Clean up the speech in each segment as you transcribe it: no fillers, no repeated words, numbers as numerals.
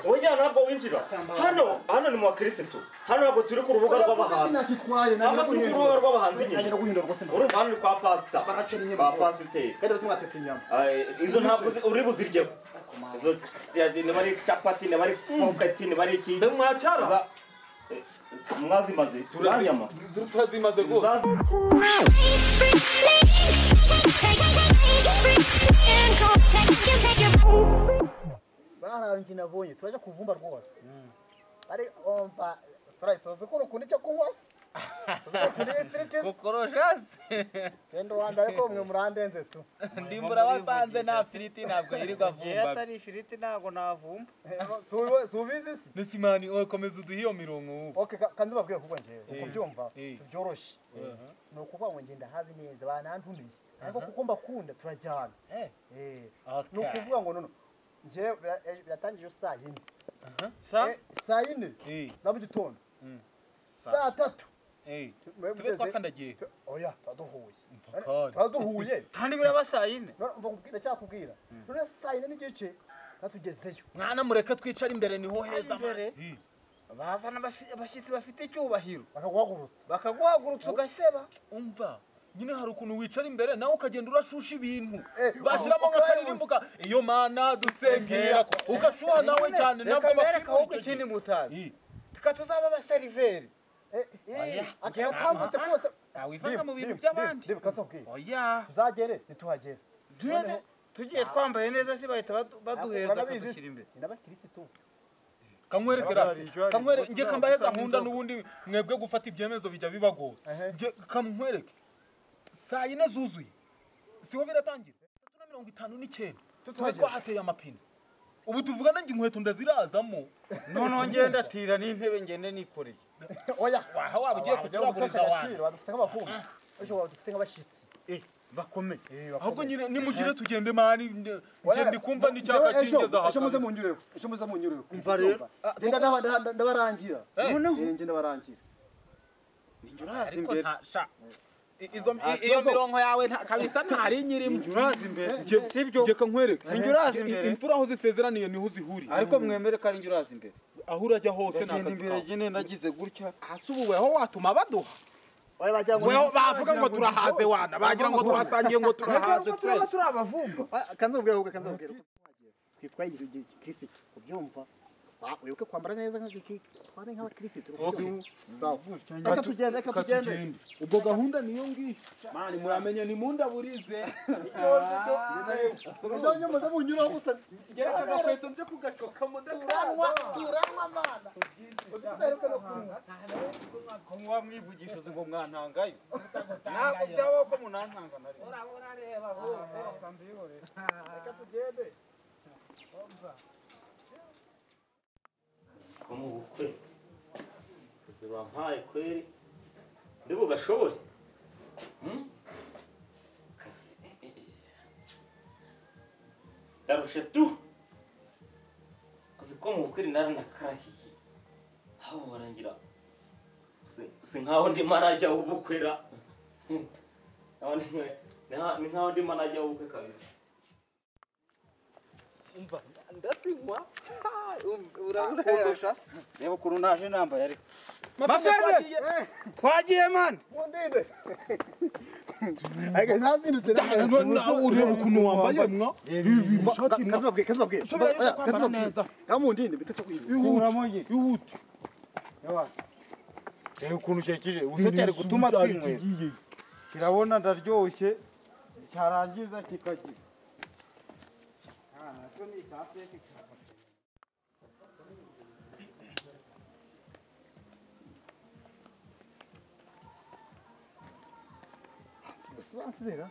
Oya ntabwo winjira. Hano ni mu bakirisitu. Hano ntabwo turi ku rubuga rw'abahanzi. Ntabwo turi ku rubuga rw'abahanzi nyine. Urumva hano ni kwa pasita. Ba pasiteri. Izo ntabwo uri buziryeho. Izo niba ari capati, niba ari popeti, niba ari iki. Mwacara? Mwazimaze. Turanyama. Turazimaze rwose. Baranje nabonye turaje kuvumba rwose. Ari ompa sora sozo ko ukunda icyo kunywa. Kokorojaze. Kendo wanda ariko mwe murandenze tu. Ndimbura wasanze nta firiti ntabwo yirirwa vumba. Atari ifiriti ntabwo navumba. Subizi si. Nisimani oye komeza uduhe iyo mirongo ubu. Okay, kanzi babwira kuko njewe uko byumva tubyoroshye. Ni ukuvuga ngo ngenda hazi neza banantumiye. Ariko kuko mbakunda turajyana. Ni ukuvuga ngo nono njewe biratangije saa 4. Saa 4 za mu gitondo. Saa 3. Tube twakandagiye. Oya, twaduhuye. Twaduhuye. Kandi biraba saa 4. Mva nkubwira cyakubwira. None saa 4 n'igice tatugezeyo. Mwana mureke twicara imbere niho heza. Imbere. Bazana abashyitsi bafite icyubahiro. Bakaguhagurutsa. Bakaguhagurutsa ugaseba. Umva. Nyine hari ukuntu wicara imbere nawe ukagenda urashusha ibintu. Bashiramo nk'akaririmbuka iyo mana dusengera ugashuha nawe cyane nabwo bakereka ahubwo ikindi mutazi. Tukatuzaba abaseriveri. Akambutse kose awivanga mu bintu by'abandi. Oya tuzagere nituhagere. Tugiye twambaye neza si bahita baduheza bakadushyira imbere. Ni n'abakirisitu. Kamwerekera kamwere nge kambaye gahunda n'ubundi mwebwe gufata ibyemezo bijya bibagora. Nge kamwereke saa 4 zuzuye siho biratangira 3:59 tube twahateye amapine. Ubu tuvugana nge inkweto ndazirazamo. Noneho ngenda atira n'intebe ngende nikoreye. Oya waha waba ugiye kuturaguriza wanyu. Badufite nk'abavumbi. Ejo badufite nk'abashyitsi. Bakomeye. Ahubwo nyine nimugire tugende mani nge ndikumva n'icyaka kingeza aha. Ejo muze munyureho. Ejo muze munyureho. Umva rero. Genda ndabarangira. Noneho ngenda barangira. Ninjuraza imbere. Izo iyo mirongo yawe kabisa ntari nyirimo. Ninjuraza imbere. Sibyo. Nge kankwereke. Ninjuraza imbere. Imfura aho zisezeraniye niho zihuriye. Ariko mwemere ko ari njuraza imbere. Aho urajya hose nakazi. Imbere nyine nagize gutya. Hasubuwe aho watuma baduha. Weho bavuga ngo turahaze wana bagira ngo twasangiye ngo turahaze twese. Turabavumba. Kanzobwira ahubwo kanzobwira. Twitwaye igikirisitu ubyumva. Wibuke kwambara neza twabe nk'abakirisitu. Sawa. Reka tugende, reka tugende. Ubwo gahunda niyo ngiyo. Mani muramenye ni mundaburize. Uzonye muze munyuraho gusa. Gereka agakweto nje kugacokamo ndakanwa. Turanywa mana. Udaheruka no kunywa. Ko muba mwivugishije ngo mwantangayo. Ntabwo byabaho ko munantanga nari. Urareba hose. Reka tugende. Ko mu bukwe bampaye kweri ndi bugashobore. Ndarushe tu kazi ko mu bukwe naranakarahiye aho barangira si nkaho ndi manajya w'ubukwera ni nkaho ndi manajya w'ubukwe kabisa. Umva ndasinywa urabura reba ukuntu naje nambaye ariko mafebe twagiye man mundinde. Ariko nazindutse nawe ureba ukuntu wambaye mwa kazabwe kazabwe neza kamundinde bitatu kwihura ihute. Yawa reba ukuntu cyekije ubuse cyari gutuma twinywera kirabona ndaryoshye cyarangiza kikagira. Ansizera.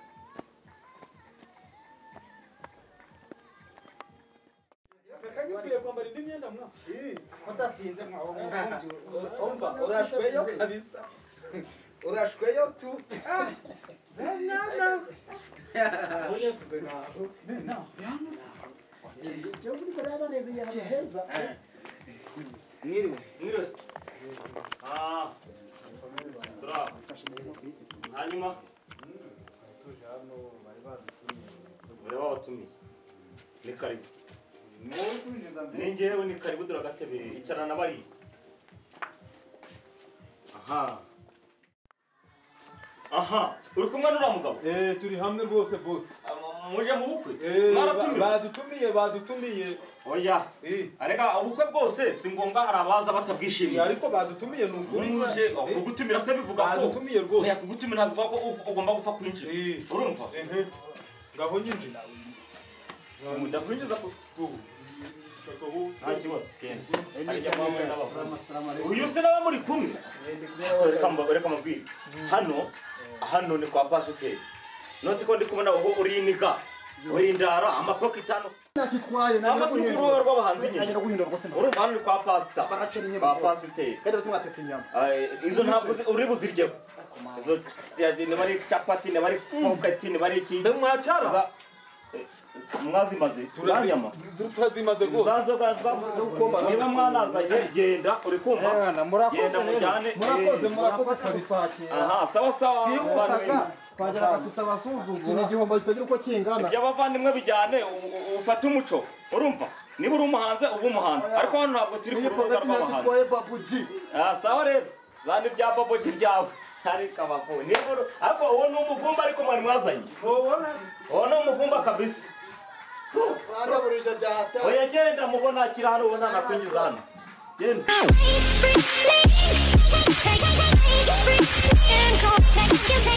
Kanyuye kwambara indi myenda mwa. Mutatinze mwa. Umva urashweyo kabisa. Urashweyo tu. Nana. Mwiriwe. Mwiriwe. Ah. Turaho. Hanyuma tuje hano bari badutumiye. Bari babatumiye. Ni karibu. Ni njyewe, ni karibu, dore agatebe, icarana na bariya. Aha aha, uri kumwe n'uriya mugabo? Eh, turi hamwe rwose, boss. Muje mu bukwe? Eh. Mwaratumiwe? Badutumiye, badutumiye. Oya. Eh. Areka ubukwe bwose si ngombwa, hari abaza batabwishimiye. Ariko badutumiye, ni ukuri. Muje kugutumira se bivuga ko Badutumiye rwose. Oya, kugutumira bivuga ko ugomba gupfa kwinjira. Urumva? Ehe, ngaho nyinjira. Ndakwinjiza ku nta kibazo, genda. Harya mama n'abahungu. Uyu se nawe muri kumwe? Reka mabwire, hano ni kwa pasiteri. None ko ndi kubona wowe uriniga, urindara amakoka itanu? Nakitwaye. Amatwi ku rubuga rw'abahanzi nyine. Nagenda guhindura rwose. Urumva, hano ni kwa pasita, kwa pasiteri. Kandi bose mwatetse inyama. Izo ntabwo uri buziryeho izo, niba ari capati, niba ari poketi, niba ari iki. Mbe mwacyara? Mwazimaze za nyama? Turazimaze rwose. Za nzoga niba mwanazanye, genda, uri kumva? Murakoze. Genda mujyane. Murakoze, murakoze kabisa. Aha, sawa sawa, muvandimwe. Twageraga tutabasuzugura, ni igihombo kitagira uko kingana. Iby'abavandimwe bijyane, ufate umuco. Urumva, niba uri umuhanzi uba umuhanzi, ariko hano ntabwo turi ku rubuga rw'abahanzi. Nakitwaye, babuji. Ah, sawa rero, zana ibya babogi byawe. Ariko abavu niba ariko uwo ni umuvumba, ariko mwari mwazanye uwo ni umuvumba kabisa. Mwagaburije byahata. Oya, genda, mubona kiri hano, ubona nakwinjiza hano, genda. Take, take, take,